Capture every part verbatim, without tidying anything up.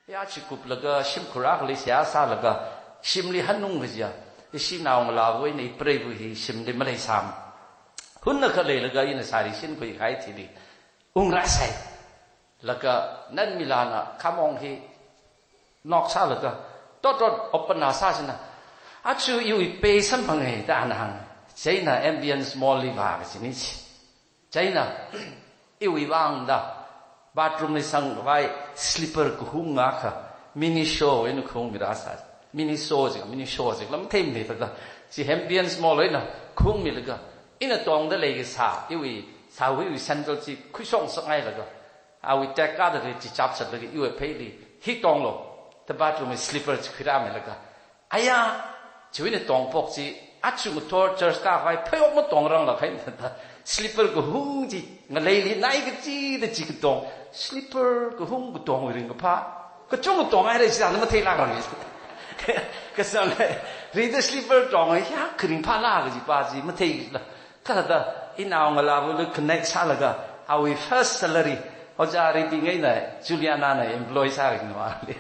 Ya chikuplaga, shimkhur akhali seihā sālaga, shimli hanung kajiya, ishi naongalāwui eina ipreiwui hi shimli maleisam. Hunna khaleilaga ina sari shinkhui kahai thili ungrāsai. Laga nanmilana khamong hi knock sālaga, tot tot open na sāsina. Achu iwui pei samphanga da ana hānga. Chieina Ambience Mall li vā kachini chi. Chieina, iwui vang da, bathroom li sangkhavai slipper kahung akha, Miniso wui eina kahungmi rāsai. Miniso chi, Miniso chi, lam themde thāda. Chi Ambience Mall wui eina kahungmilaga, ina tongda leikasā, iwui, sāwui sandal chi khuisong sāngailaga, awui tek kada chi chapsatlaga, iwui pheili, hi tonglu, da bathroom li slipper chi khuirāmilaga, aya, chiwui eina tongphok chi, achu ngathor church kākhavai pheihok matongrang la khai thāda, slipper kahung chi, ngaleili nai kachida chi katong, slipper kahung katongwui ringkaphā, kachung katong haira chithāda matheilākrang chi. Kasang hai, rida slipper tong, ya, kha ringphāla kajipa chi matheila. Kha thāda, inaongalāwuili connect sālaga, awui first salary, ojā Ribing eina Juliana na employ sāringnawali.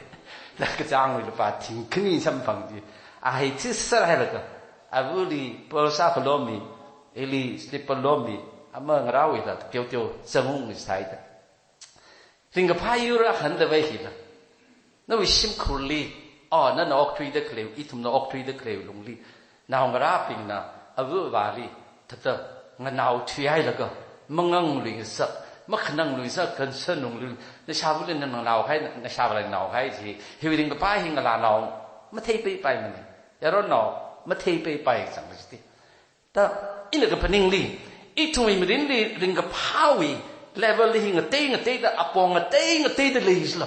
Da kachāngwui lupā thingkhani samphang chi. A hi thisar hailaga, avali purse akha lomi, ili slipper lomi, ama ngarāwuila teoteo zangung ni saida. Ringkaphā yur akha khandapai hila. Nawui shimkhurli, oh, nana okthuida khalei, ithumna okthuida khalei lungli, naongarābingna, ava avāli, thāda, nganao thuihailaga, manganglui ngasak, makhananglui ngasak, concern nunglui, nashāvali nana nganao kahai, nashāvali nganao kahai chi, hiwui ringkaphā hi ngalānao matheipaipaimana. Yaronnao matheipaipai chang chiti. Da, ina kaphaningli, ithumwui mirinli ringkaphāwui level li hi ngatei ngateida, apong ngatei ngateida leisila.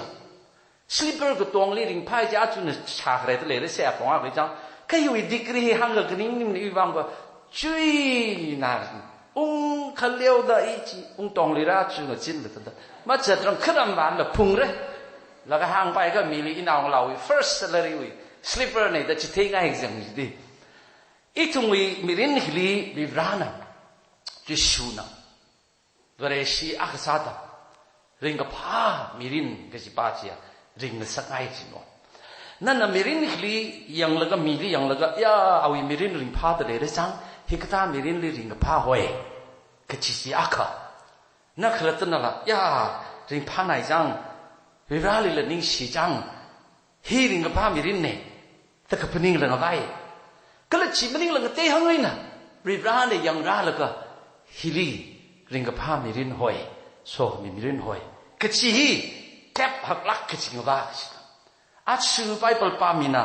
Slipper katongli ringphā chi achuna shākharei da leira se apong akha chang. Kha iwui degree hi hāngkha kaning ning iwui vangva chuina. Ungkhaleoda i chi, ungtongli rā chu ngachinda thāda. Machatrang kharam vānla phungra. Laga hāngpaikha mili inaongalāwui first salary wui slipper na da chitheingai exam chidi. Ithumwui mirin hili Varivarana, Jishuna, Vareshi akha sāda, ringkaphā mirin kajipa chiya, ringngasakngai chino. Nana mirin hili yanglaga, mili yanglaga, ya, awui mirin ringphāda leira chang, hikathā mirinli ringkaphā hoi, kaji chi akha. Na khalattana la, ya, ringphānai chang, Varivaralila ningshi chang, hi ringkaphā mirinna, da kaphaning langavai. Kala chi maningla ngatei hāngaina, Varivarana yangrālaga, hili ringkaphā mirin hoi, sokhami mirin hoi, kachi hi, tep haklāk kachi ngavā kachi. Achu Bible pāmina,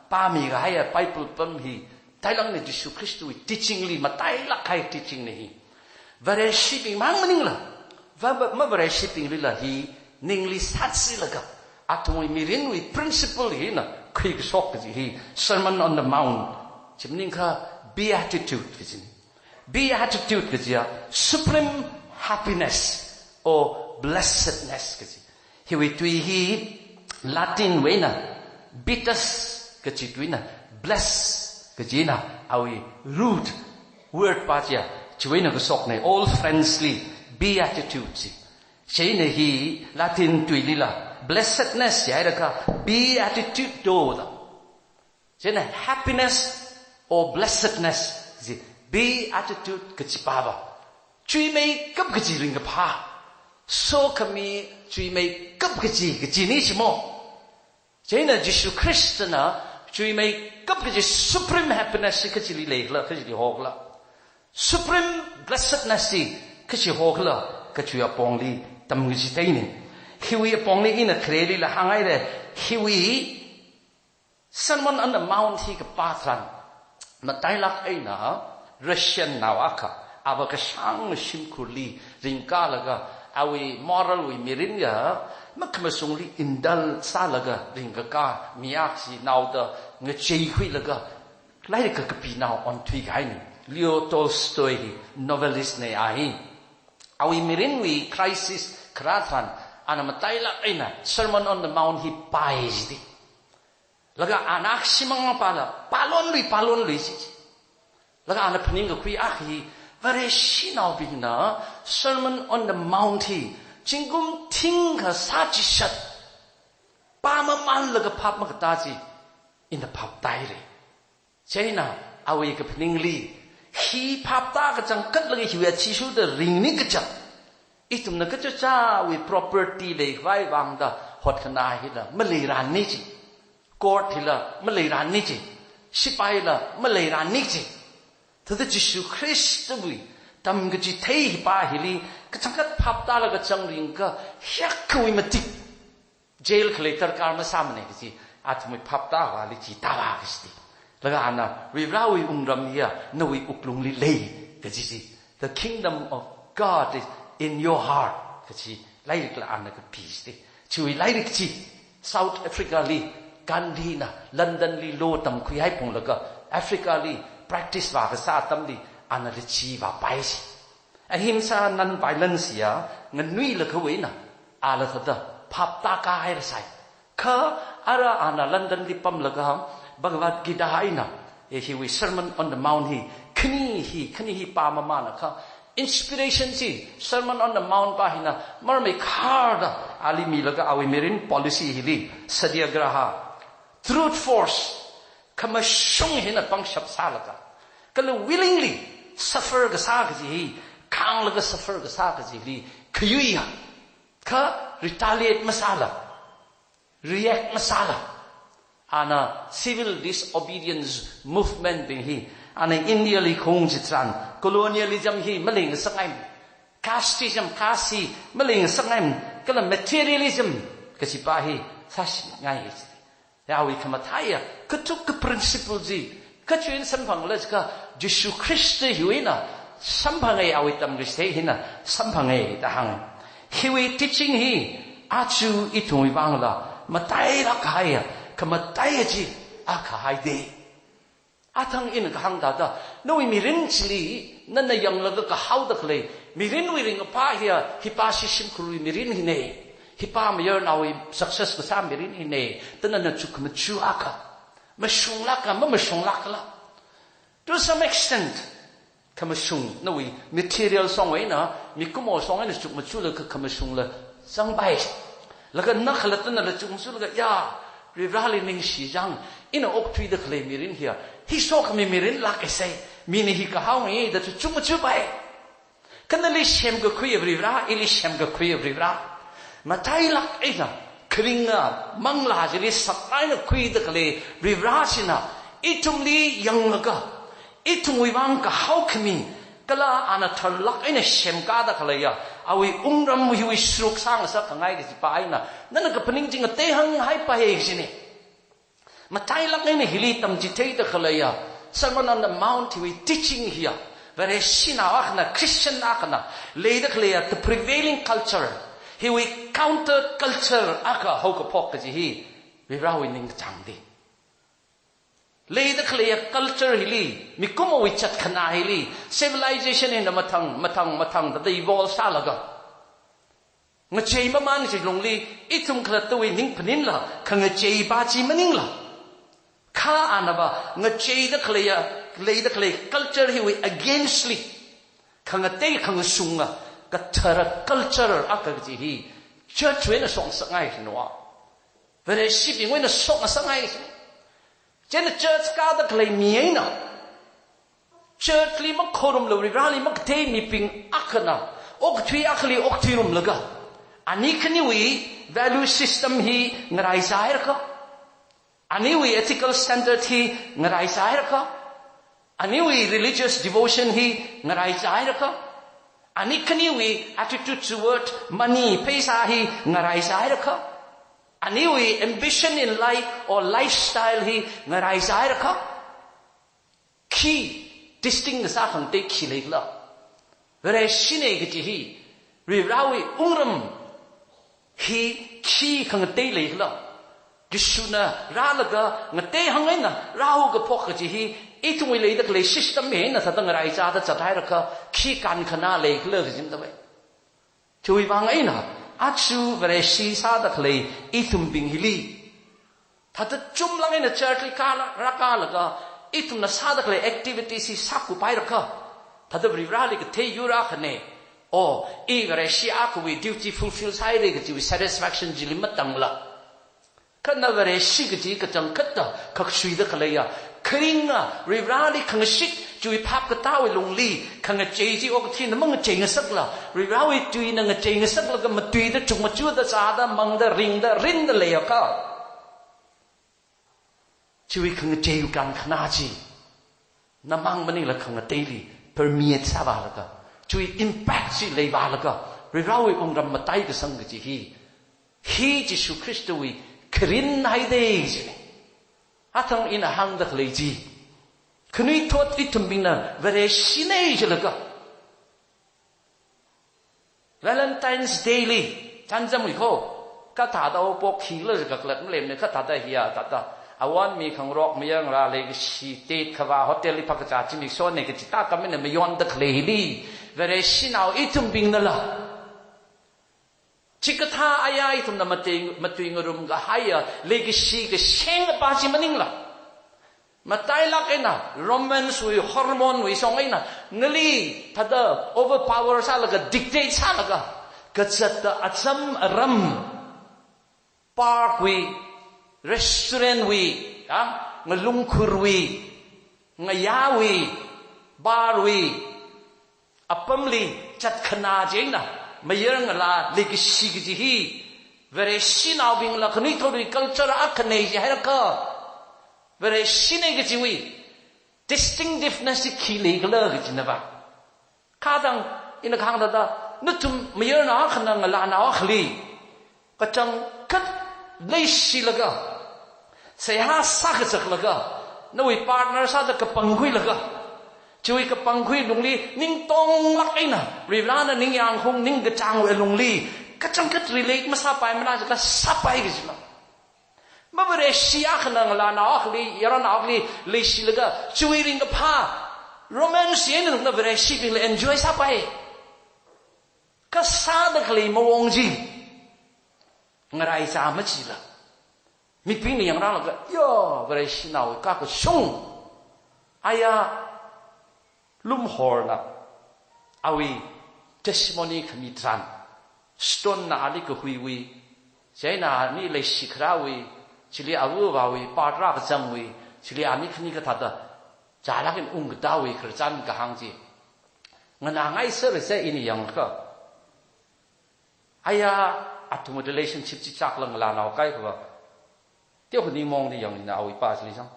pāmi kahaiya Bible pam hi, tailangna Jishu Khristawui teaching li matailāk kahai teaching na hi. Vareshibing mang maningla, va, va, mavareshibinglila hi, ningli sātsi laga, athumwui mirinwui principle hina, khuikashok kaji hi, Sermon on the Mount, chi maningkha Beatitude kajina. Beatitude kajiya, supreme happiness or blessedness kaji. Hiwui tui hi Latin wui eina, beatus kaji tuina, bless kajina, awui root word pa chiya, chiwui eina kashokna, Old French li, beatitude chi. Chieina hi Latin tuilila, blessedness chihailakha, beatitudo da. Chieina happiness or blessedness, chi, beatitude kajipa va. Chuimeikap kaji ringkaphā. Sokhami chuimeikap kaji, kajina chimo. Chieina Jishu Khristana chuimeikap kaji supreme happiness chi kachili leikhala, kachili hokhala. Supreme blessedness chi kachi hokhala, kachi apongli tamkachitheina. Hiwui apongli ina kharelila hānghaira, hiwui Sermon on the Mount hi kapā tharan, matailāk eina Russian nao akha, ava kashāng shimkhurli ringkalaga, awui moral wui mirin ya, makhamashungli indulge sālaga ringkakā mi akha chi naoda ngacheikhuilaga, lairik kakapinao onthui kahaina. Leo Tolstoy hi novelist na a hi. Awui mirinwui crisis kharā tharan, ana matailāk eina Sermon on the Mount hi pāi chidi. Laga ana akhashimang pāla, pālonlui, pālonlui chi. Laga ana phaningkakhui akha hi, Vareshinaobingna Sermon on the Mount hi, zingkum thingkha sāchishat, Pāmamanlaga phap makatā chi, ina phaptāhaira. Chieina awui kaphaningli, hi phaptā kachangkhatlaga hiwui athishurda ringni kaja, ithumna kachichāwui property leikhavai vangda hotkhanā hila maleirani chi, court hila maleirani chi, sipaila maleirani chi. Thāda Jishu Khristawui tamkachithei hipa hili kachangkhat phaptālaga changringakha, hiyākhawui matik jail khalei darkar masāmana kaji, athumwui phaptāvāli chi tāvā kajida. Laga ana, Varivarawui wungram hiya nawui wuklungli lei kaji chi. The kingdom of God is in your heart kaji lairikla ana kapi jida. Chiwui lairik chi, South Africa li Gandhi na London li law tamkhuihaiphunglaga, Africa li practice vākasā atamli ana lachee vāpai chi. Ahimsa, non-violence ya nganuilakhawui eina ala thāda phaptā kāhairasai. Kha ara ana London li pamlaga Bhagavad Gita eina, e, hiwui Sermon on the Mount hi khani hi, khani hi pāmamanakha, inspiration chi Sermon on the Mount pa hina marmeikharda ali milaga awui mirin policy hili satyagraha, brute force, khamashung hina pangshap sālaga, kala willingly suffer kasā kaji hi, khānglaga suffer kasā kaji hili khayuiya, kha retaliate masāla, react masāla, ana civil disobedience movement bing hi, ana India li khaung chitharan, colonialism hi malingasakngaimana, casteism, caste hi malingasakngaimana, kala materialism kajipa hi sāshingai. Yawui khamathāya katuk ka principle chi, kachuin samphangla jiakha, Jishu Khrista hiwui eina samphanga, awui tamkachithei hina samphanga da hānga. Hiwui teaching hi aja ithumwui vangla matailāk kahaiya, khamataiya chi akha haida. Athang ina kahāng thāda, nawui mirin chili nana yanglaga kahaoda khalei, mirinwui ringkaphā hiya, hipa shimkhurwui mirin hina, hipa mayarnaowui success kasā mirin hina da nana chukmaja akha, mashunglāka, mamashunglākla, to some extent, khamashung, nawui material songwui eina, mikumo songwui eina chukmajalaga khamashungla zangpai. Laga na khalattana la chukmajalaga, ya, Varivarali ningshi chang, ina okthuida khalei mirin hiya, hi sokhami mirinlāk eina sai, mina hi kahaongai da chu chukmajapai. Kha nali semkakhuiya Varivara, ili semkakhuiya Varivara, matailāk eina kharinga manglā chili sākhaina khuida khalei Varivara china ithumli yanglaga, ithumwui vang kahaokhami, kala ana tharlāk eina semkāda khaleiya awui wungram hiwui sharuk sāngasakkhangai kajipa eina nana kaphaning chi ngateihānghaipai kajina. Matailāk eina hili tamchitheida khaleiya Sermon on the Mount hiwui teaching hiya, Vareshinao akhana, Christian akhana leida khaleiya the prevailing culture hiwui counter culture akha haokaphok kaji hi Varivarawui ningkachāngda. Leida khaleiya culture hili, mikumowui chatkhanā hili, civilization hina mathang, mathang, mathang thāda evolve sālaga, ngachei maman chi lungli, ithum khalattawui ning phaninla khangacheipa chi maningla, kha anava ngacheida khaleiya, leida khalei culture hiwui against li khangatei khangashunga kathara culture akha kaji hi church wui eina shokngasakngai kajina. Vareshibingwui eina shokngasakngai kajina. Chieina church kāda khalei mi eina church li makhorumlaga Varivarali makathei mibing akhana okathui akhali okthuirumlaga, ani khaniwui value system hi ngaraisāhairakha, aniwui ethical standard hi ngaraisāhairakha, aniwui religious devotion hi ngaraisāhairakha, ani khaniwui attitude toward money, pheisā hi ngaraisāhairakha, aniwui ambition in life or lifestyle hi ngaraisāhairakha, khi distinct ngasā khangatei khi leikhala? Vareshina kaji hi, Varivarawui wungram hi khi khangatei leikhala? Jishuna rālaga ngateihāng eina rāhaokaphok kaji hi, ithumwui leida khalei system hi eina thāda ngaraisāda zathairakha khi kankhanā leikhala kajina davai. Chiwui vang eina, aja Vareshi sāda khalei ithumbing hili, thāda chumlāk eina church li kāla, rākālaga, ithumna sāda khalei activities hi sākhuipairakha, thāda Varivarali kathei yur akhana, o, i Vareshi akhawui duty fulfill sāhaira kajiwui satisfaction chili matangla, Kha na Vareshi kaji kachangkhatta khakhuida khaleiya, kharinga, Varivarali khangashit, chiwui phap katā awui lungli khangachei chi okathuina mangachei ngasakla, Varivarawui tuina ngachei ngasaklaga matuida chukmajada zāda mangda ringda rinda leiakha, chiwui khangachei kankhana chi namang maningla khangateili permeate sāvālaga, chiwui impact chi leivālaga, Varivarawui wungram mataikasang kaji hi, hi Jishu Khristawui kharin haida kajina. Athang ina hāngda khalei chi, khanuithot ithumbingna Vareshinei jilaga, Valentine's Day li, chānjamwui kho, kathāda o pok khila kakhalat maleimana, kathāda hiya thāda, awon mi khangarok mayarngalā leikashi tet khavā hotel li phākazā zimiksho eina kachithā khamina mayonda khalei hili, Vareshinao ithumbingnala chikathā aya ithumna matui, matui ngarum kahaiya leikashi kasheng apa chi maningla, matailāk eina romance wui, hormone wui shong eina ngali thāda overpower sālaga, dictate sālaga, kazatta acham aram, park wui, restaurant wui, ya, ngalungkhurwui, ngayāwui, bar wui, apamli zatkhana chieina mayarngalā leikashi kaji hi, Vareshinaobingla khanuithotwui culture akhana ji hairakha, Vareshinei kajiwui distinctiveness chi khi leikhala kajinava. Kha tang ina kahāng thāda, nathum mayarnao akhana ngalānao akhali kachangkhat leishilaga, seihā sākazaklaga, nawui partner sāda kapangkhuilaga, chiwui kapangkhui lungli ningtonglāk eina Varivarana ningyāng hung ningkachāngwui lungli kachangkhat relate masāpaimana jiakha sāpai kajina. Mavareshi akhana ngalānao akhali, yaronnao akhali leishilaga, chiwui ringkaphā romance eina nathumna Vareshibingla enjoy sāpai. Kha sāda khalei mawong chi ngaraichā machila, mibingna yangrālaga, yo, Vareshinao kakashung, aya lumhorna awui testimony khami tharan, stone na ali kahuiwui, chieina ani leishi kharāwui, chili ava avāwui part rākazangwui, chili ani khani kathāda chālāk eina ungkatāwui khararchan kahāng chi nganāngaisera se ina yangakha. Aya, athum relationship chi chaklang ngalānao kaikhava, teokha ningmaong da yang ina awui pa chili zang.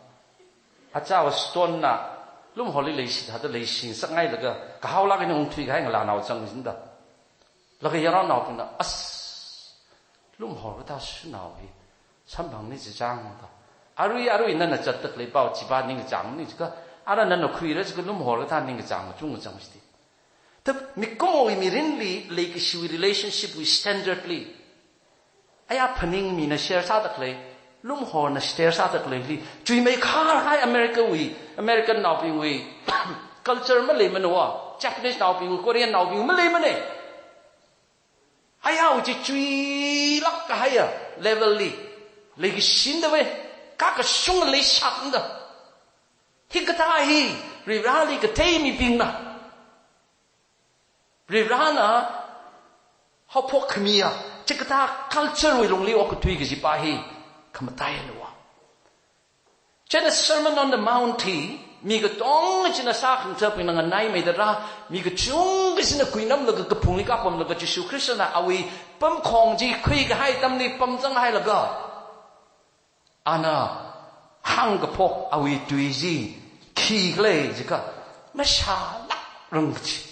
Achāva stone na lumhorli leishi thāda leishingasakngailaga, kahaolāk eina ungthui kahai ngalānao zang jinda. Laga yaronnaobingna, as, lumhor kathā shanao hi samphangni chichāngda. Arui, arui nana zatda khalei pao chipa ningkachāngni jiakha, ara nana khuira jiakha lumhor kathā ningkachāng machung kachāng shiti. Thāda mikumowui mirinli, leikashiwui relationship wui standard li, aya phaningmina share sāda khalei, lumhorna share sāda khaleili chuimeikharhai America wui, American naobingwui culture maleimana va, Japanese naobingwui, Korean naobingwui maleimana. Ayawui chi chuilāk kahaiya level li leikashinda ve, kakashung leishapda. Hikathā hi Varivarali kathei mibingna, Varivarana haophok khamiya chikathā culture wui lungli okathui kajipa hi khamataiyana va. Chieina Sermon on the Mount hi mi katonga china sākhangatha̱bingna nganaimeida rā, mi kachungkha china kuinamlaga kaphungli kapamlaga Jishu Khristana awui pamkhong chi khuikahai atamli pamzanghailaga, ana hāngkaphok awui tui chi khikhala jiakha, mashālākrang kaji.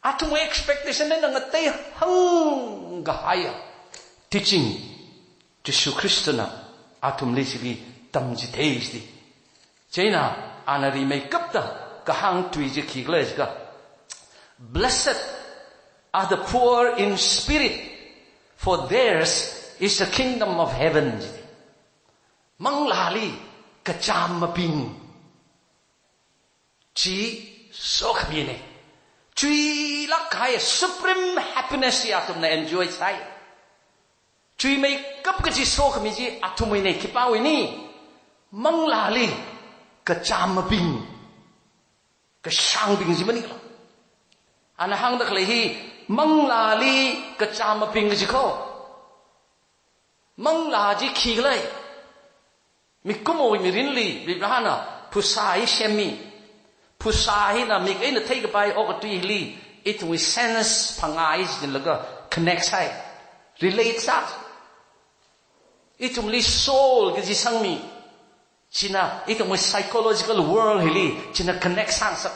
Athumwui expectation eina ngateihāng kahaiya teaching Jishu Khristana athumli chili tamchithei chili. Chieina ana rimeikapta kahāng tui chi khikhala jiakha, "Blessed are the poor in spirit, for theirs is the kingdom of heaven," ji. Manglāli kachāmabing chi sokhamina. Chuilāk kahai supreme happiness chi athumna enjoy sāi. Chuimeikap kaji sokhami chi athumwuina, khipāwuina? Manglāli kachāmabing, kashāngbing chi maningla. Ana hāngda khalei hi manglāli kachāmabing kaji kho. Manglā chi khikhala? Mikumowui mirinli Varivarana phasā hi semmi. Phasā hina mik eina theikapai okathuili ithumwui sense phangā hi singlaga connect sāi. Relate sā. Ithumli soul kaji sangmi. China ithumwui psychological world hili china connect sāngasak.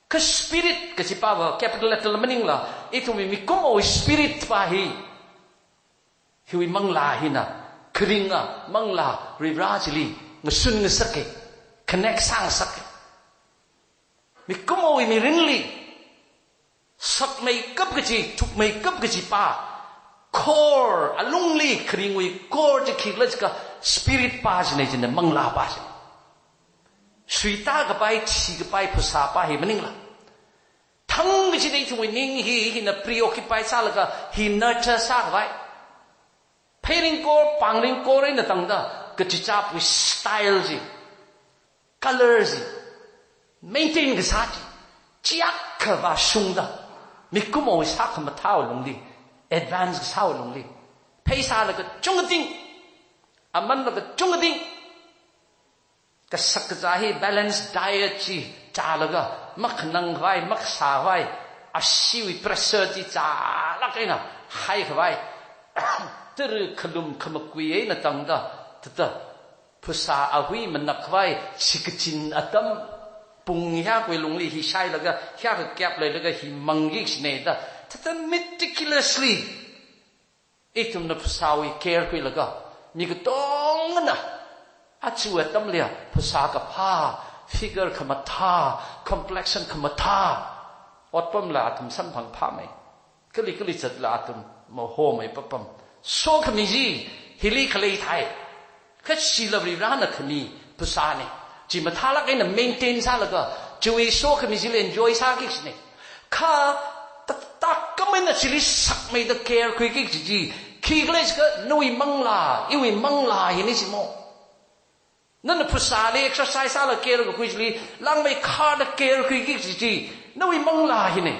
Kha spirit kaji pava capital letter maningla, ithumwui mikumowui spirit pa hi, hiwui manglā hina, kharinga manglā Varivara chili ngasun ngasaka, connect sāngasaka. Mikumowui mirinli sakmeikap kaji, thukmeikap kaji pa, core, alungli kharingwui core chi khikhala jiakha, spirit pa china, china manglā pa china. Suita kapai, thikapai phasā pa hi maningla, thang kachida ithumwui ning hi, hina preoccupy sālaga, hi nurture sākhavai. Phei ringkor, pāng ringkor eina tangda, kachichāwui style chi, color chi, maintain kasā chi, chiakha vāshungda, mikumowui sākhamathāwui lungli, advance kasāwui lungli, pheisāla kachungkha ting, amanla kachungkha ting, kasak kazā hi balanced diet chi chālaga, makhanang khavai, makasā khavai, ashiwui pressure chi chālāk eina haikhavai, tara khalum khamakui eina tangda, tata phasā ahui manak khavai, shikachin atam, pung hiyākhawui lungli hi shailaga, hiyākha gap leilaga hi mangki kashina da, tata meticulously ithumna phasāwui care khuilaga, mi katongana, aja atamli phasā kaphā, figure khamathā, complexion khamathā, otpamla athum samphang phāmei. Kali kali zatla athum mahomei papam. Sokhami chi hili khalei thai. Kha chila Varivarana khami phasāna. Chi mathālāk eina maintain sālaga, chiwui sokhami chili enjoy sāki kashina. Kha tak, takkam eina chili sakmeida care khuiki kaji chi, khikhala jiakha nawui manglā, iwui manglā hina chimo. Nana phasāli exercise sālaga care kakhui chili, langmeikharda care khuiki kaji chi, nawui manglā hina.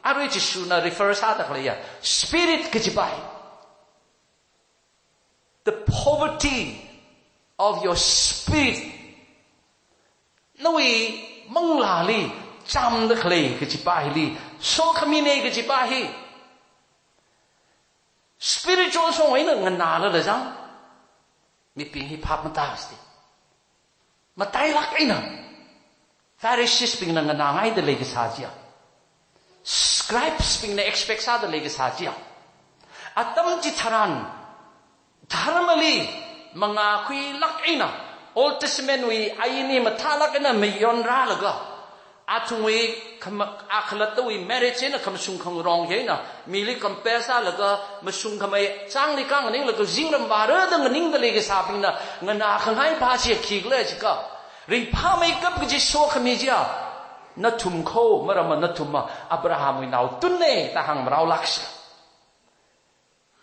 Arui Jishuna refer sāda khaleiya, spirit kaji pa hi. The poverty of your spirit. Nawui manglāli chāmda khalei kaji pa hili, sokhamina kaji pa hi. Spiritual song eina nganālala jang, mibing hi phap matāsei. Matailāk eina Pharisees bingna nganāngaida leikasā chiya, scribes bingna expect sāda leikasā chiya, atam chitharan dharmali mangākhuilāk eina, Old Testament wui ain hi mathālāk eina mayonrālaga, athumwui khama-, akhalattawui marriage eina khamashung khangarong hi eina, mili compare sālaga, mashungkhamei changli khanganinglaga, zingram vāra da nganingda leikasābingna nganākhangai pa chi khikhala jiakha, ringphāmeikap kaji sokhami chiya, nathum kho, maramva nathumva Abrahamwui naotunna da hāngmarao lāksa.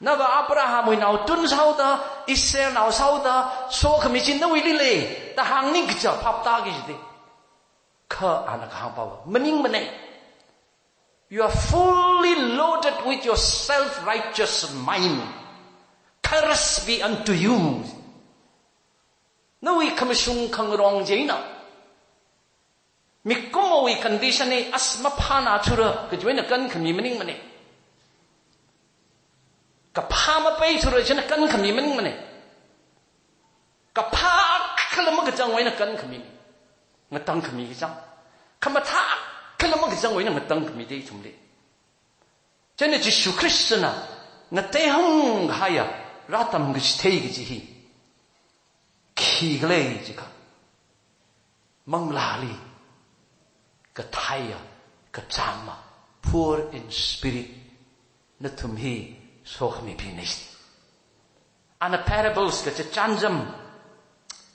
Nava Abrahamwui naotun sāhaoda, Israelnao sāhaoda, sokhami chi nawuili lei da hāngning kaja phap tāki jida. Kha ana kahāng pava maningmana. You are fully loaded with your self-righteous mind. Curse be unto you. Nawui khamashung khangarong chieina, mikumowui condition hi as maphānāthura kajiwui eina kankhami maningmana. Kaphā mapeithura chieina kankhami maningmana. Kaphā akhala makachangwui eina kankhami, ngatangkhami kachang. Khamathā akhala makachangwui eina ngatangkhamida ithumli. Chieina Jishu Khristana ngateihāng kahaiya rātamkachithei kaji hi khikhala jiakha, manglāli kathaiya, kachāma, poor in spirit, nathum hi sokhamibingna. Ana parables kachichān cham,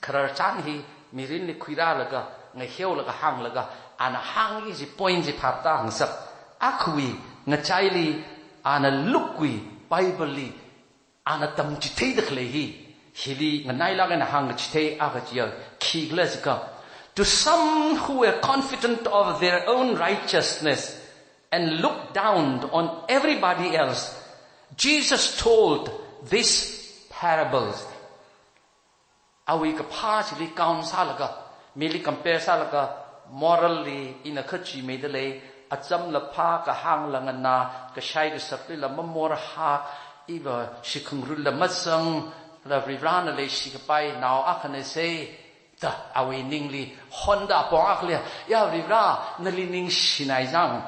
khararchān hi mirinli khuirālaga, ngaheolaga hānglaga, ana hāngki kaji point chi phap tāhāngsak. Akhawui ngachaili, ana Luke wui Bible li ana tamchitheida khalei hi, hili nganailāk eina hāngkachithei akha chiya, khikhala jiakha, to some who were confident of their own righteousness and looked down on everybody else, Jesus told this parables. Awui kaphā chili count sālaga, mili compare sālaga, morally ina khachuimeida lei, acham laphā kahāng la nganā, kashai kashaplila mamor hak, iva shikhangrun la mazang, la Varivarana leishi kapai nao akhana sei, da awui ningli honda apong akhali, ya Varivara, nali ningshinai jang,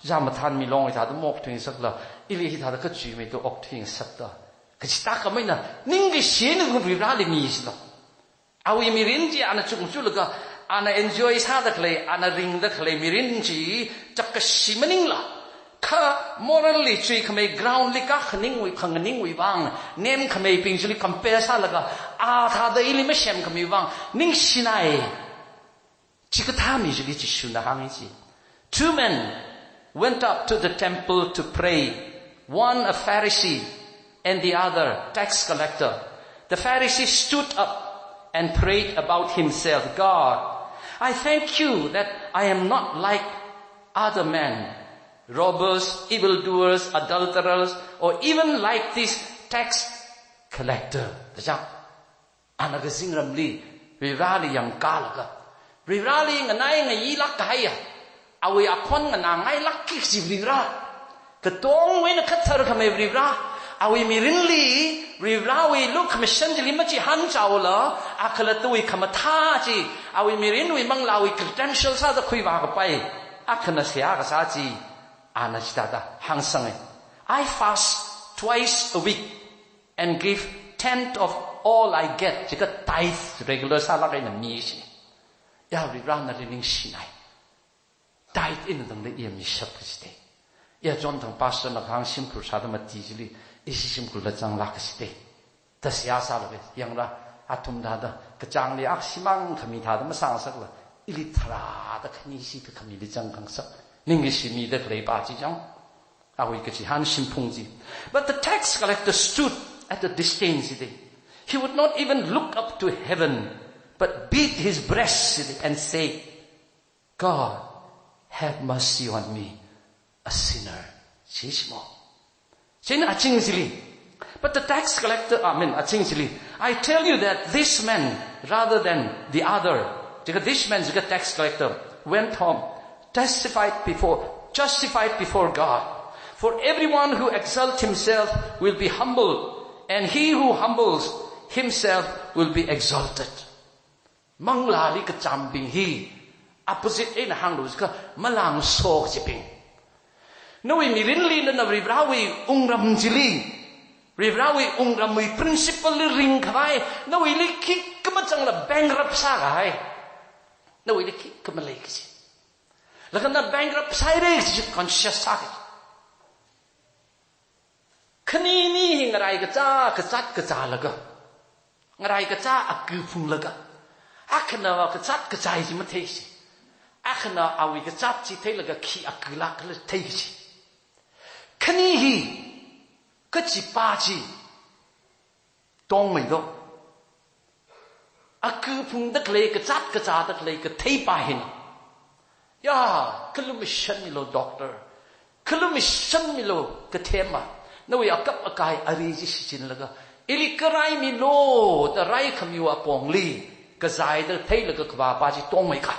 ja mathan milong hithāda maokthuingasakla, ili hithāda khachuimeida okthuingasakta. Kachithā khamei na, ningkashi eina Varivarali misi lo. Awui mirin chi ana chungchulaga, ana enjoy sāda khalei, ana ringda khalei mirin chi, chapkashi maningla. Kha morally chuikhamei ground li kakhaningwui, khanganingwui vang, nemkhameibing chili compare sālaga, a thāda ili masemkhamiwui vang, ningshinai. Chikathā mi chili Jishuna hāngi chi. Two men went up to the temple to pray, one a Pharisee and the other tax collector. The Pharisee stood up and prayed about himself, "God, I thank you that I am not like other men, robbers, evildoers, adulterers, or even like this tax collector." Ana kazingramli Varivarali yangkālaga, Varivarali nganai ngayilāk kahaiya, awui akhon nganāngailākki kaji Varivara, katongwui eina kathar khamei Varivara, awui mirinli Varivarawui lukhamashan chili machihānchaola, a khalattawui khamathā chi, awui mirinwui manglāwui credential sāda khuivā kapai akhana seihā kasā chi, ana chithāda hāngsanga. "I fast twice a week and give tenth of all I get." Jiakha tithe regular sālāk eina mi chi. Ya Varivara, nali ningshinai. Tithe eina tangda iya mishap kachite. Ya John thang pastor na kahāng shimkhur sāda mati chili, ishi shimkhurla zanglāk kachite. Da seihā sālaga, yangra, athum thāda kachāngli akha shimān khami thāda masāngasakla, ili tharāda khani shikha khamili zangkhangasak, ningkashi mida khalei pa chi chang. Awui kachihān shimphung chi. But the tax collector stood at a distance, chide. He would not even look up to heaven, but beat his breast, chide, and said, "God, have mercy on me, a sinner." Chi shimo. Chieina aching chili. But the tax collector, I mean, aching chili, "I tell you that this man, rather than the other," jiakha this man, jiakha tax collector, "went home, testified before, justified before God. For everyone who exalts himself will be humbled, and he who humbles himself will be exalted." Manglāli kachāmbing hi opposite eina hānglu jiakha malāngso kajibing. Nawui mirinli nana Varivarawui wungram chili, Varivarawui wungramwui principle li ringkhavai, nawuili khikha mazangla bankrupt sākahai. Nawuili khikha malei kaji. Laga na bankrupt sāhaira kaji conscious sāki. Khani ni hi ngarai kachā, kazāt kazālaga, ngarai kachā aku phunglaga, akhana kazāt kazai chi mathei chi. Akhana awui kazāt chi theilaga khi akulāk khala thei chi. Khani hi kachipa chi tongmeido. Aku phungda khalei, kazāt kazāda khalei katheipa hina, ya, khalumashanmilu doctor, khalumashanmilu kathema, nawui akap akai ari chi shichinlaga, ili karaimilu da raikhamiwui apongli kazāda theilaga kavāpa chi tongmeika.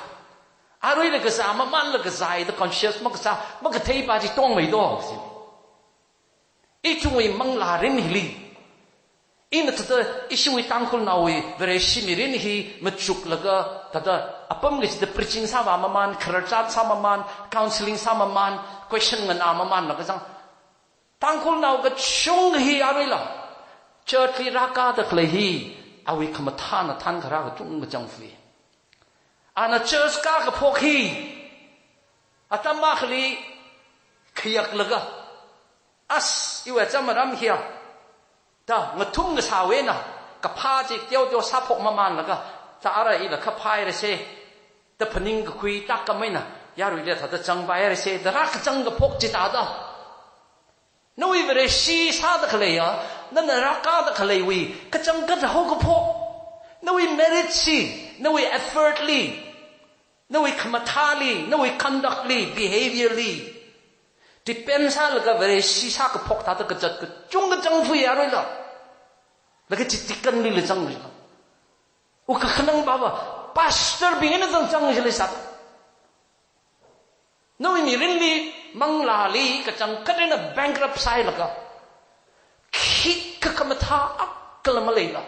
Aruila kazā mamānla kazāda conscious makasā, makatheipa chi tongmeido chi. Ithumwui manglā mirin hili, ina thāda ishiwui Tangkhulnaowui Vareshi mirin hi machuklaga, thāda apam kachida preaching sāvā mamān, khararchan sā mamān, counseling sā mamān, question nganā mamānlaga zang. Tangkhulnao kachungkha hi aruila church li rākāda khalei hi, awui khamathāna thānkharā kachungkha zangfui. Ana church kā kaphok hi, atam akhali khayaklaga, as, iwui acham aram hiya da ngathum kasāwui eina, kaphā chi teoteo sāphok mamānlaga, ta ara ila kaphā hairase da phaning kakhui tākam eina, yaruila thāda zangpai hairase da rākazang kaphok chithāda, nawui Vareshi sāda khaleiya, nana rākāda khaleiwui kachangkhat haokaphok, nawui merit chi, nawui effort li, nawui khamathāli, nawui conduct li, behavior li depend sālaga Vareshi sākaphok thāda kazat kachungkha zangfui aruila. Laga chi deaconlila zanglaga, u kakhanang baba, pastorbing eina zangzang jilei sāda. Nawui mirinli, manglāli kachangkhat eina bankrupt sāhailaga, khikha khamathā akhala maleila,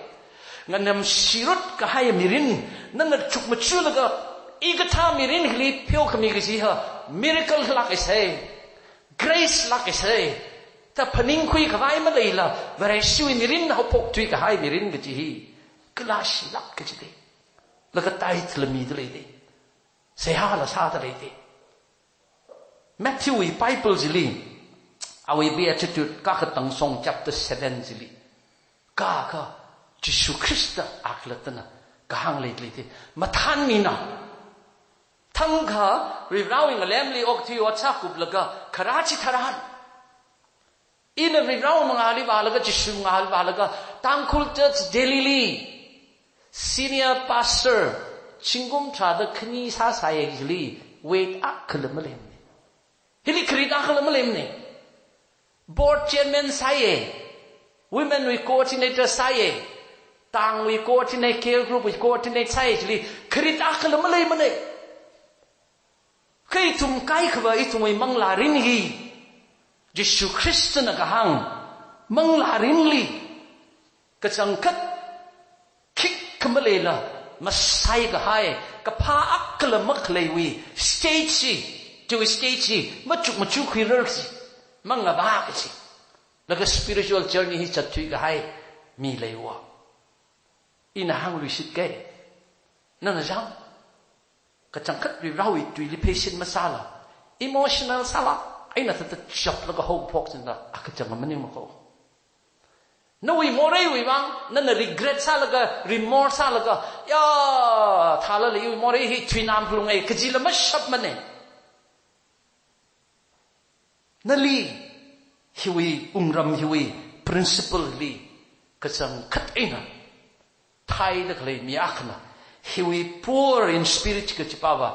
nganamshirot kahai mirin nana chukmajalaga, hikathā mirin hili pheokhami kaji ha miracle lākasai, grace lākasai da phaningkhui khavai maleila, Vareshiwui mirin haophok thuikahai mirin kaji hi kala shilāk kajite. Laga tithe la mida leite. Seihāla sāda leite. Matthewwui Bible chili, awui Beatitude kakatang song chapter seven chili, kakā Jishu Khrista akhalattana kahāng leida leite. Mathānmina. Thangkha Varivarāwui ngalemli okathui ot sākuplaga kharā chitharan, ina Varivarāwui mangāli vālaga, Jishu mangāli vālaga, Tangkhul Church Delhili senior pastor zingkum tharāda khani sāsai jili weight akhala malemne. Hili kharit akhala malemne. Board chairman sāye, women wui coordinator sāye, tangwui coordinate, care group wui coordinate sāye jili kharit akhala maleimane. Kha ithum kaikhava ithumwui manglārin hi, Jishu Khristana kahāng, manglārinli kachangkhat khikha maleila masai kahai, kaphā akhala makhaleiwui stage chi, chiwui stage chi machuk machukkhuirar chi, mangavā kaji. Laga spiritual journey hi zatthui kahai mi leiwa. Ina hāngluishit kei. Nana zang. Kachangkhat Varivarāwui tuili pheisin masāla, emotional sālāk eina thāda chaplaga haophok china akachang maningmako. Nawui moreiwui vang nana regret sālaga, remorse sālaga, ya, thālala iwui morei hi thuinam phalunge kajila mashapmane. Nali, hiwui wungram hiwui principle li kachangkhat eina thaida khalei mi akhana, hiwui poor in spirit kaji pava,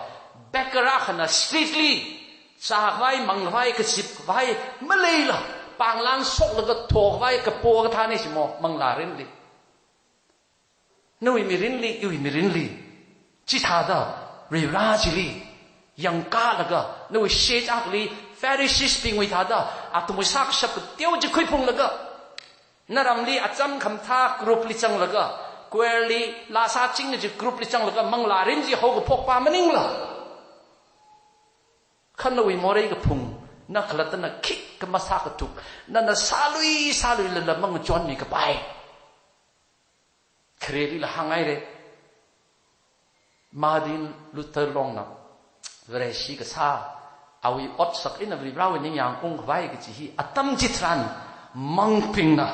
beggar akhana street li zākhavai, mangkhavai, kazipkhavai maleila, pānglan shoklaga thokhavai kapo kathāne shimo manglārinli. Nawui mirinli, iwui mirinli, chithāda Varivarā chili yangkalaga, nawui shechakli Pharisees bingwui thāda athumwui sākashap kateo chi khuiphunglaga, naramli acham khamathā group li zanglaga, choir li laa sāching kaji group li zanglaga, manglārin chi haokaphokpa maningla, kha nawui morei kaphung, na khalattana khikha masākathuk, nana sālui sāluilala mangachonmi kapai. Kharelila hānghaire. Martin Luther Longna Vareshi kasā, awui otsak eina Varivarāwui ningyāng ungkhavai kaji hi atam chitharan monk bingna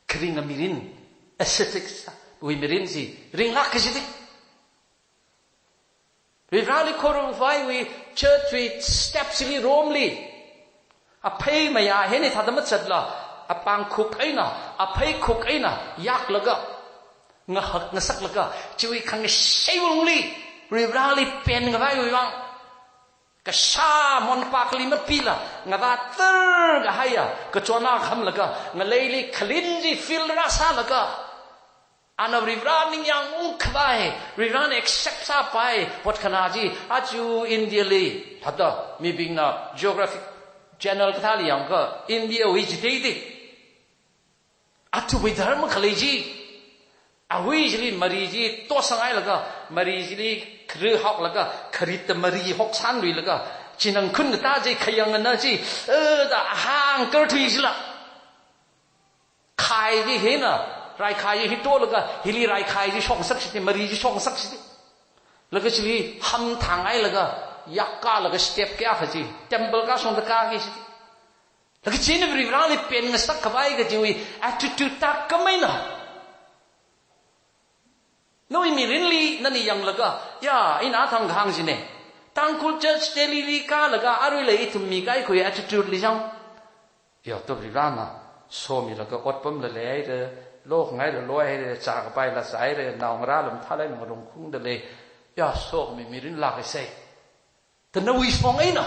kharinga mirin, ascetics wui mirin chi ringlāk kajite. Varivarāli khorumkhavaiwui church wui steps li Rome li, aphei mayā hina thāda mazatla, apāng khuk eina, aphei khuk eina yaklaga, ngahak ngasaklaga, chiwui khangashei wungli Varivarāli penkhavaiwui vang, kashā monpakli mapila, ngavātar kahaiya kachon akha khamlaga, ngaleili khalin chi fill rāsālaga, ana Varivarā ningyāng ungkhavai, Varivarāna accept sāpai hotkhanā chi, aja India li, thāda mibingna Geographic Channel kathāli yangakha, India wui jiteite. Athumwui dharma khalei chi, awui chili mari chi tosanghailaga, mari chili khara haolaga, kharitta mari hoksānluilaga, chinangkhun katā chi, khayang ana chi, eh, da ahāng karthui chila, khai chi hina, raikhai chi hitolaga, hili raikhai chi shokngasak shite, mari chi shokngasak shite. Laga chili hamthānghailaga, yakkālaga step kayākha chi, temple kashungda kāki shite. Laga china Varivarāli pen ngasakkhavai kajiwui attitude tākam eina, nawui mirinli nani yanglaga, ya, ina thang kahāng chine. Tangkhul Church Delhili kālaga, aruila ithum mi kaikhawui attitude li zang. Ya, to Varivarāna somilaga otpamla leihaire, lokhangaila loihaire, zākapaila zāhaire, naongarāla mathālāk eina ngarumkhungda lei. Ya, sokhami mirin lākasai. Da nawui shong eina,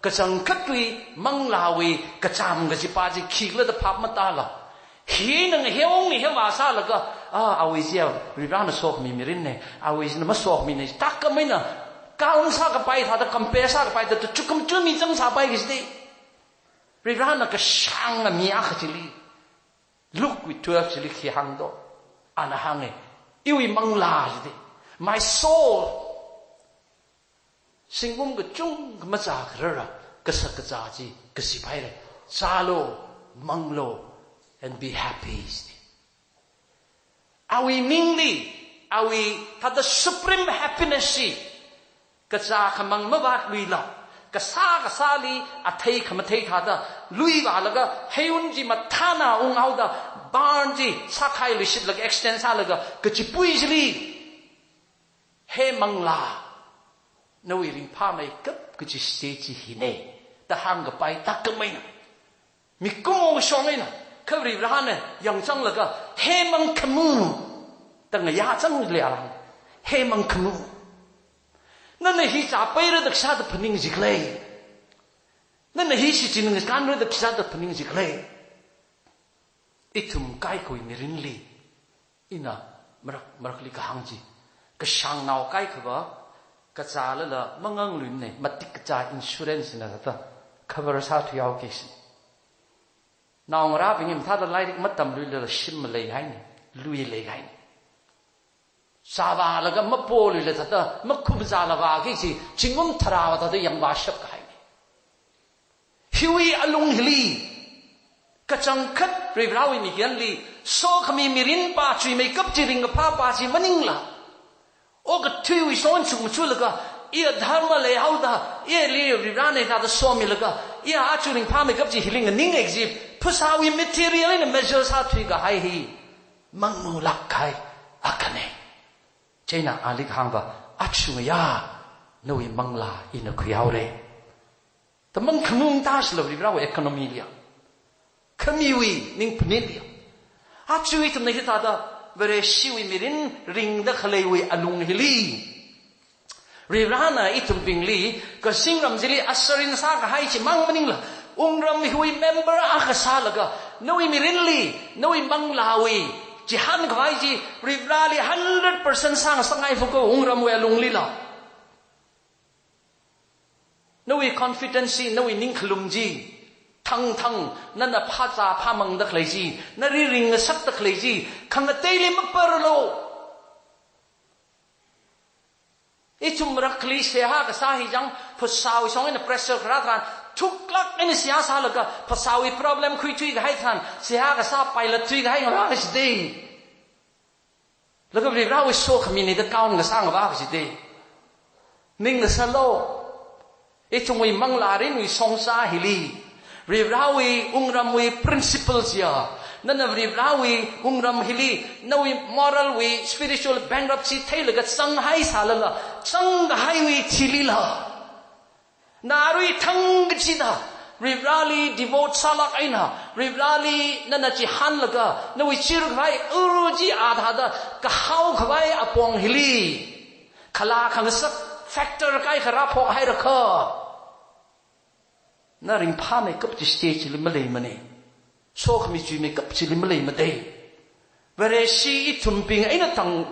kachangkhatwui manglāwui kachām kajipa chi khikhala da phap matāla, Hina ngaheo ngaheva sālaga, ah, awui chiya, Varivarana sokhami mirinna, awui china masokhami na, takam eina, kaung sākapai thāda, compare sākapai thāda, chukumchumi chang sāpai kajida. Varivarana kashānga mi akha chili, Luke wui twelve chili khi hāngdo, ana hānga, iwui manglā jida, my soul, zingkum kachungkha machā kharara, kasak kazā chi, kazipai lei. Zālu, manglu, and be happy. Awui ningli, awui thāda supreme happiness chi, kazā khamang mavātluila, kasā kasāli, athei khamathei thāda, lui vālaga, heiwun chi mathāna unghaoda, barn chi, sākhailuishitlaga, extend sālaga, kachipui chili, he manglā, nawui ringphāmeikap kaji stage chi hina, da hāngkapai takam eina, mikumo shong eina, kha Varivarana yangzanglaga, he mangkhamu, da ngayā zangli alang, he mangkhamu. Nana hi zāpaira da kashāda phaning jikhala. Nana hi shichin ngakanra da kashāda phaning jikhala. Ithum kaikhawui mirinli, ina marak marakli kahāng chi, kashāngnao kaikhava, kazālala mangangluimana, matik kazā insurance na thāda, cover sāthuihaoki kaji. Naongarābing mathāda lairik matamluilala shim maleihaina, lui leihaina. Zāvālaga mapoluila thāda, makhum zāla vāki kaji, zingkum tharāva thāda yangvāshap kahaina. Hiwui alung hili, kachangkhat Varivarawui mikyanli, sokhami mirin pa chuimeikap chi ringkaphā pa chi maningla, okathuiwui shong chukmachulaga, iya dharma leihaoda, iyali Varivarana thāda somilaga, iya aja ringphāmeikap chi hili nganinga kaji, phasāwui material eina measure sāthuikahai hi, mangmulāk kahai akhana. Chieina ali kahāngva, aja ngayā, nawui manglā ina khuihaora. Da mangkhamung tāshila Varivarawui economy liya, khamiwui ningphanit liya. Aja ithumna hithāda, Vareshiwui mirin ringda khaleiwui alung hili, Varivarana ithumbingli, kazingram chili asarin sākahai chimang maningla, wungram hiwui member akha sālaga, nawui mirinli, nawui manglāwui chihānkhavai chi, Varivarali hundred percent sāngasakngai fuko wungramwui alunglila. Nawui confidence chi, nawui ningkhalum chi, thangthang, nana phāzā phāmangda khalei chi, nali ringngasakda khalei chi, khangateili maparlu. Ithum marakli seihā kasā hi chang, phasāwui shong eina pressure kharā tharan, thuklāk eina seihā sālaga, phasāwui problem khuithuikahai tharan, seihā kasā pilot thuikahai ngavā kajida. Laga Varivarawui sokhamina da count kasā ngavā kajida. Ning ngasālu. Ithumwui manglā rinwui shongzā hili, Varivarawui wungramwui principle chiya, nana Varivarawui wungram hili, nawui moral wui, spiritual bankruptcy theilaga zanghai sālala, zangkahaiwui thilila, na arui thang kachida, Varivarali devote sālāk eina, Varivarali nana chihānlaga, nawui chirkhavai uru chi athāda, kahaokhavai apong hili, khalā khangasak factor kaikha rāphok hairakha, na ringphāmeikap chi stage chili maleimana. Sokhami chuimeikap chili maleimada. Vareshi ithumbing eina tang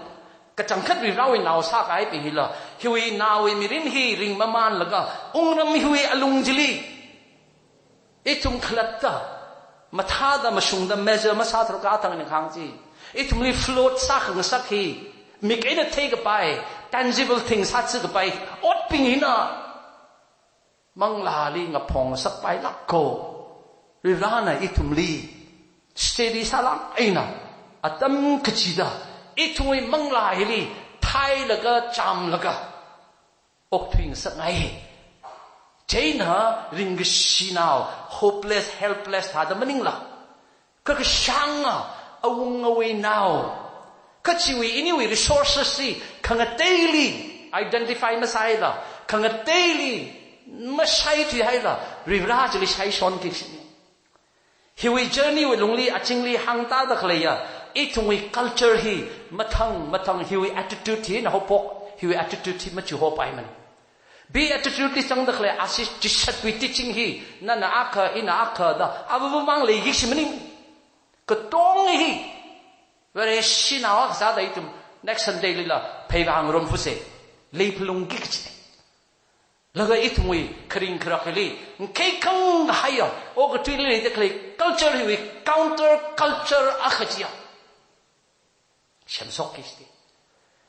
kachangkhat Varivarawui nao sākahaibing hila, hiwui naowui mirin hi ringmamānlaga, wungram hiwui alung chili, ithum khalatta, mathāda mashungda measure masātharakha tang eina kahāng chi, ithumli float sākhangasak hi, mik eina theikapai, tangible thing sāchikapai otbing hina, manglāli ngaphong ngasakpailākko. Varivarana ithumli steady sālāk eina, atam kachida, ithumwui manglā hili thailaga, chāmlaga okthui ngasakngai. Chieina ringkashinao, hopeless, helpless thāda maningla, kakashānga awungawui nao, kachiwui iniwui resources chi khangateili identify masāhaila, khangateili mashaithuihaila, Varivara chili shaishonki kajina. Hiwui journey wui lungli, azingli hāngtāda khaleiya, ithumwui culture hi mathang mathang hiwui attitude hina haophok, hiwui attitude hi machuihopaimana. Beatitude li zangda khalei ashi chishatwui teaching hi, nana akha, ina akha da, avāvamang leiki kaji maning. Katong hi. Vareshina kasāda ithum next Sunday lila pheiva ngarumphuse. Leiphalungki kachi. Laga ithumwui kharing kharak hili, nkhei khanghaiya, okathuili leida khalei culture hiwui counter culture akha chiya semshokki kachi.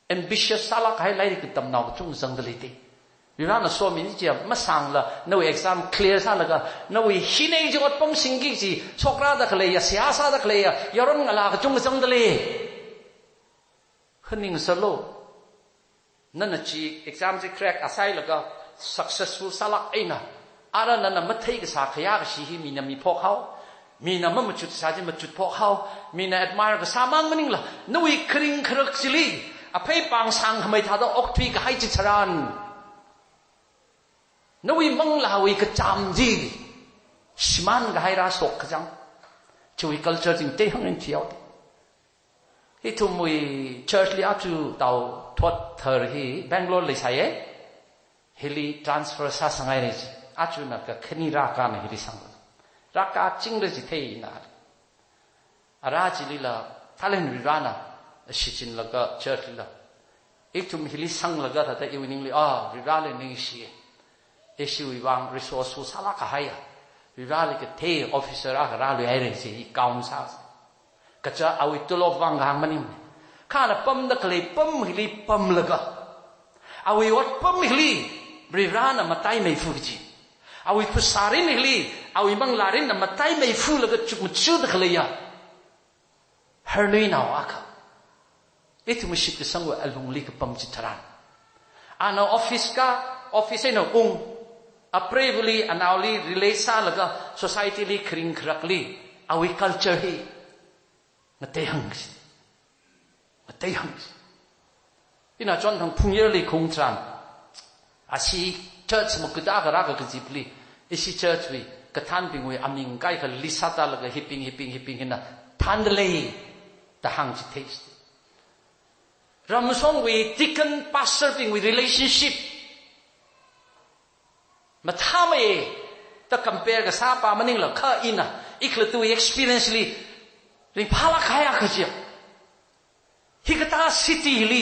Ambitious sālāk kahai lairik katamnao kachungkha zangda lei te. Varivarana somini chiya masāngla, nawui exam clear sālaga, nawui hina chi otpam singki kachi, shokrāda khaleiya, seihā sāda khaleiya, yaron ngalā kachungkha zangda lei. Khaningsālu. Nana chi exam chi crack sāhailaga successful sālāk eina, ara nana mathei kasā khayā kashi hi mina miphok hao, mina mamachut sā chi machut phok hao, mina admire kasā mang maningla, nawui kharing kharak chili, aphei pāng sāngkhamei thāda okthui kahai chitharan, nawui manglāwui kachām chi shimān kahai rāshok kachang. Chiwui culture chi ngateihāng eina thihaoda. Ithumwui church li aja tao thot thar hi Bangalore leisāya. Hili transfer sāsanghai nei chi. Ajana kakhane rākana hili sang. Rākachingra chithei ina. Ara chilila, thālen Varivarana shichinlaga church lila, ithum hili sanglaga thāda iwui ningli, ah, Varivarali ningshi. Ishiwui vang resourceful sālāk kahaiya, Varivarali kathei officer akha rāluihaira chi, i kaung sā. Kaja awui tolop vang kahāng maning. Kha ana pamda khalei pam hili pamlaga, awui otpam hili Varivarana mataimeifu kaji, awui phasārin hili awui manglārinna mataimeifulaga chukmajada khaleiya harnuinao akha, ithum shitkasangwui alungli kapam chitharan, ana office kā, office eina ung, apreivali, anaoli relate sālaga society li, kharing kharakli, awui culture hi ngateihāng kachi. Ngateihāng kachi. Ina chonthang Phungyarli khaung tharan, ashi church makuda kharā kakazipli, ishi church wui kathānbingwui aming kaikha list sātālaga hibing, hibing, hibing hina thānda lei da hāng chithei. Ramshongwui deacon pastor bingwui relationship mathāmeiya da compare kasā pa maningla, kha ina, ikhalattawui experience li ringphālāk kahai akha chiya. Hikathā city li,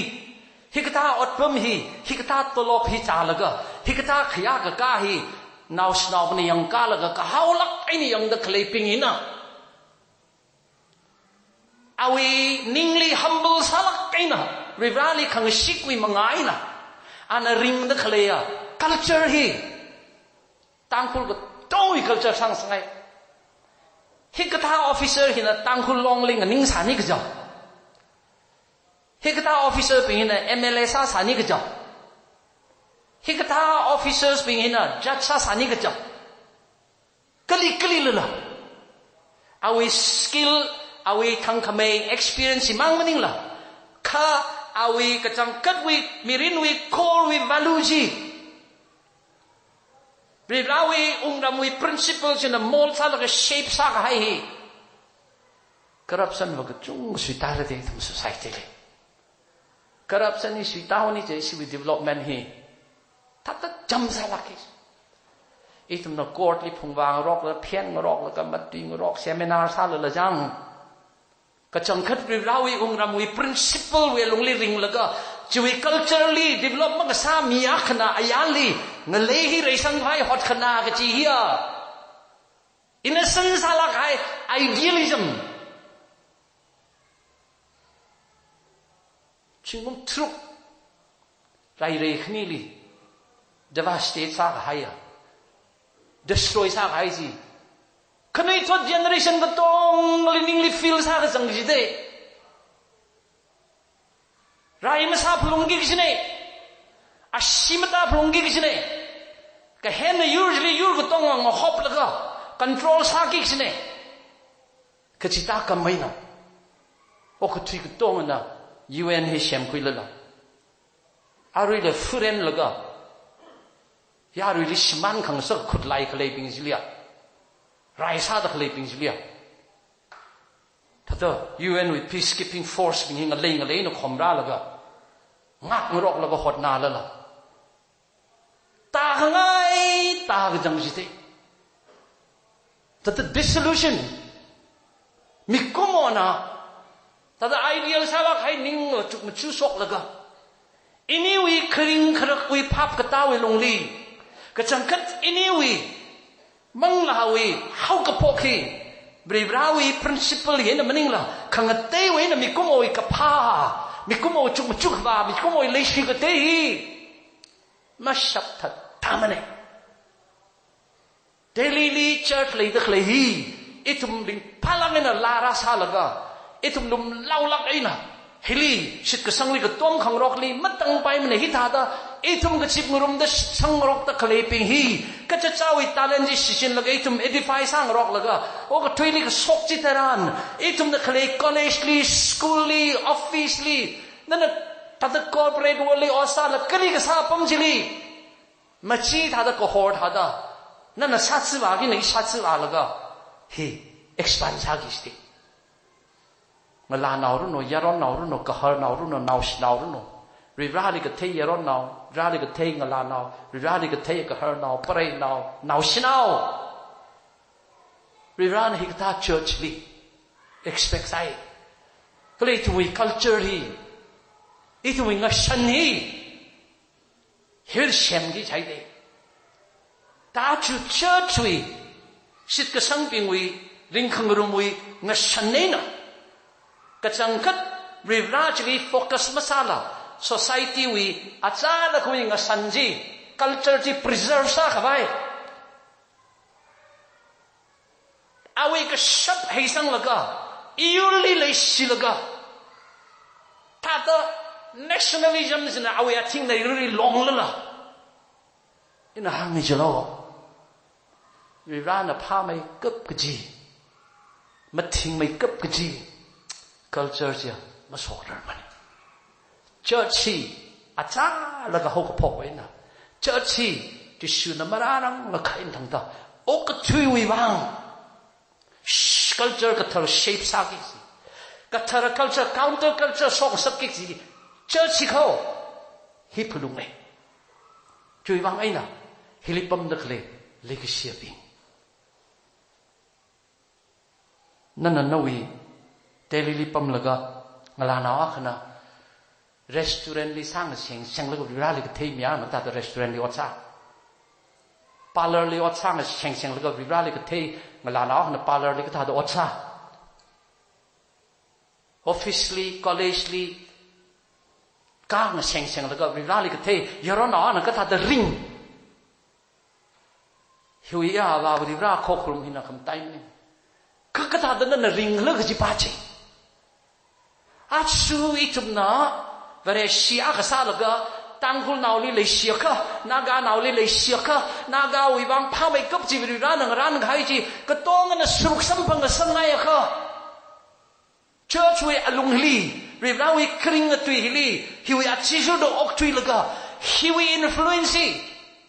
hikathā otpam hi, hikathā tolop hi chālaga, hikathā khayā kakā hi, naoshinaobingna yangkālaga, kahaolāk eina yangda khaleibing hina, awui ningli humble sālāk eina, Varivarali khangashikwui manga eina, ana ringda khaleiya culture hi, Tangkhul katongwui culture sāngasakngai. Hikathā officer hina Tangkhul Longling ning sāni kaja. Hikathā officer bing hina M L A sāsāni kaja. Hikathā officers bing hina judge sāsāni kaja. Kali kalilala, awui skill, awui thangkhamei experience himang maningla, kha awui kachangkhatwui, mirinwui, core wui value chi, Varivarawui wungramwui principle china mold sālaga shape sākahai hi, corruption va kachungkha suitāra da ithum society li. Corruption hi suitāhaoni je ishiwui development hi thāda cham sālāka. Ithumna court li phungvā ngaroklaga, phen ngaroklaga, matui ngarok, seminar sālala jang, kachangkhat Varivarawui wungramwui principle wui lungli ringlaga, chiwui culture li develop makasā mi akhana ayarli ngalei hi reisangkhavai hotkhana kachi hiya, innocent sālāk kahai idealism. Zingkum tharuk, rairei khanili devastate sākahaiya, destroy sākahai chi, khanuithot generation katongali ningli feel sākazang kaji te. Rai masāphalungki kajina, ashee matāphalungki kajina, kahenna yur chili yur katonga ngahoplaga control sāki kajina. Kachithā kam eina, okathui katongana U N hi semkhuilala, aruila furenlaga, yaruili shimān khangasak khutlai khaleibing chiliya, rai sāda khaleibing chiliya, thāda U N wui peacekeeping force bing hi ngalei ngaleina khomrālaga, ngak ngaroklaga hotnālala, tākhangai tākazang chithei. Thāda disillusion, Mikumona, thāda ideal sālāk kahai ning machuk machu shoklaga, iniwui kharing kharakwui phap katāwui lungli, kachangkhat iniwui manglāwui haokaphok hi, Varivarāwui principle hi eina maningla, khangateiwui eina mikumowui kaphā, mikumowui chukmachukva, mikumowui leishi katei hi, mashapthattāmana. Delhi li church leida khalei hi, ithum ringphālāk eina laa rāsālaga, ithum lumlaolāk eina, hili, shitkasangli katom khangarokli, matangpaimana hithāda, ithum kazip ngarumda shitsangngarokda khaleibing hi, kachichāwui talent chi shichinlaga ithum edify sāngaroklaga, okathuili kashok chitharan, ithumna khalei college li, school li, office li, nana thāda corporate world li, osāla kali kasā apam chili, machithāda kahor thāda, nana sāthuiva kina ishāthuiva laga, hi, expand sāki shiti. Ngalānao runo, yaronnao runo, gaharnao runo, naoshinao runo. Varivarāli kathei yaronnao, Varivarāli kathei ngalānao, Varivarāli kathei gaharnao, pareinao, naoshinao. Varivarāna hikathā church li expect sāi. Kala ithumwui culture hi, ithumwui ngashan hi, hili semki jihaida. Thāda church wui, shitkasangbingwui, ringkhangarumwui ngashan eina, kachangkhat Varivarā chili focus masāla, society wui achālakhawui ngashan chi, culture chi preserve sākhavai, awui kashap heisanglaga, iyurli leishilaga, thāda nationalism china awui athingna iyurli longlala, ina hāngi chilo, Varivarāna phāmeikap kaji, mathingmeikap kaji culture chiya masokrarmana. Church hi achālaga haokaphok eina, church hi Jishuna marārang lakhain thangda, okathuiwui vang, sh-, culture kathar shape sāki kaji, kathar culture, counter culture shokngasakki kaji church hi kho, hi phalunga. Chiwui vang eina, hili pamda khalei leikashiyabing, nana nawui Delhi li pamlaga, ngalānao akhana restaurant li sāngaseng senglaga Varivarāli kathei mi akhana thāda restaurant li ot sā. Parlour li ot sāngaseng senglaga Varivarāli kathei ngalānao akhana parlour li kathāda ot sā. Office li, college li kāngaseng senglaga Varivarāli kathei yaronnao akhana kathāda ring. Hiwui ya va Varivarā khokharum hina khamataimana. Kha kathāda nana ringkhala kaji pa chi. Aja ithumna Vareshi akha sālaga, Tangkhulnaoli leishiakha, Naganaoli leishiakha, Nagawui vang phāmeikap chi Varivarāna ngarānkahai chi katongana sharuk samphang kasāngaiakha, church wui alungli, Varivarāwui kharing atui hili, hiwui athishurda okthuilaga, hiwui influence hi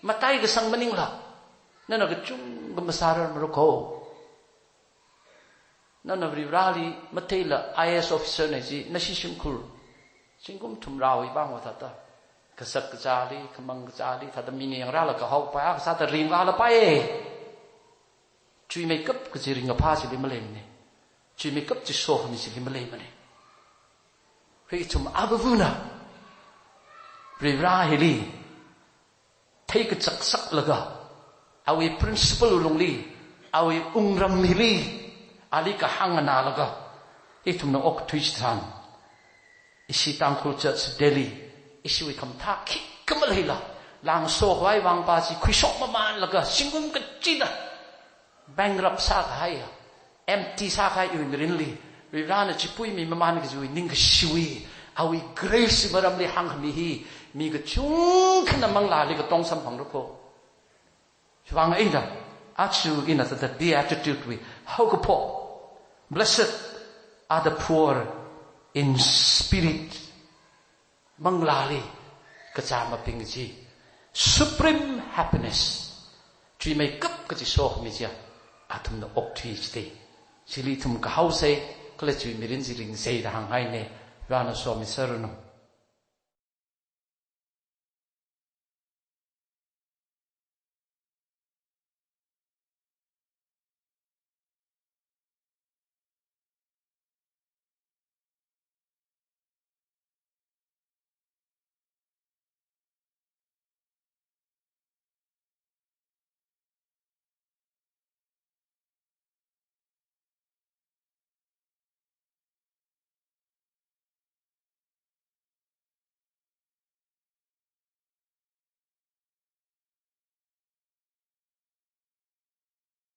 mataikasang maningla, nana kachungkha masārarmara kho. Nana Varivarāli matheila I A S officer na ji, nashi shimkhur, zingkum thumrawui vang va thāda, kazak kazāli, khamang kazāli, thāda mina yangrālaga haopai akha sāda ringvālapai. Chuimeikap kaji ringkaphā chili maleimana. Chuimeikap chi sokhami chili maleimana. Kha ithum avavana Varivarā hili theikachak saklaga, awui principle lungli, awui wungram hili, ali kahāng nganālaga, ithumna okthui chitharan, ishi Tangkhul Church Delhi, ishiwui khamathā khikha maleila, lāngsokhavai vang pa chi khuishok mamanlaga, zingkum kachida bankrupt sākahaiya, empty sākahai iwui mirinli, Varivarāna chipuimi mamān kajiwui ningkashiwui, awui grace maramli hāngkhami hi, mi kachungkhana manglāli katong samphangra kho. Chiwui vang eina, aja ina thāda beatitude wui haokaphok, "Blessed are the poor in spirit." Manglāli kachāmabing chi, supreme happiness, chuimeikap kaji sokhami chiya, athumna okthui chida. Chili ithum kahaosei, kala chiwui mirin chi ringseida hānghaina, Varena somi sāranu.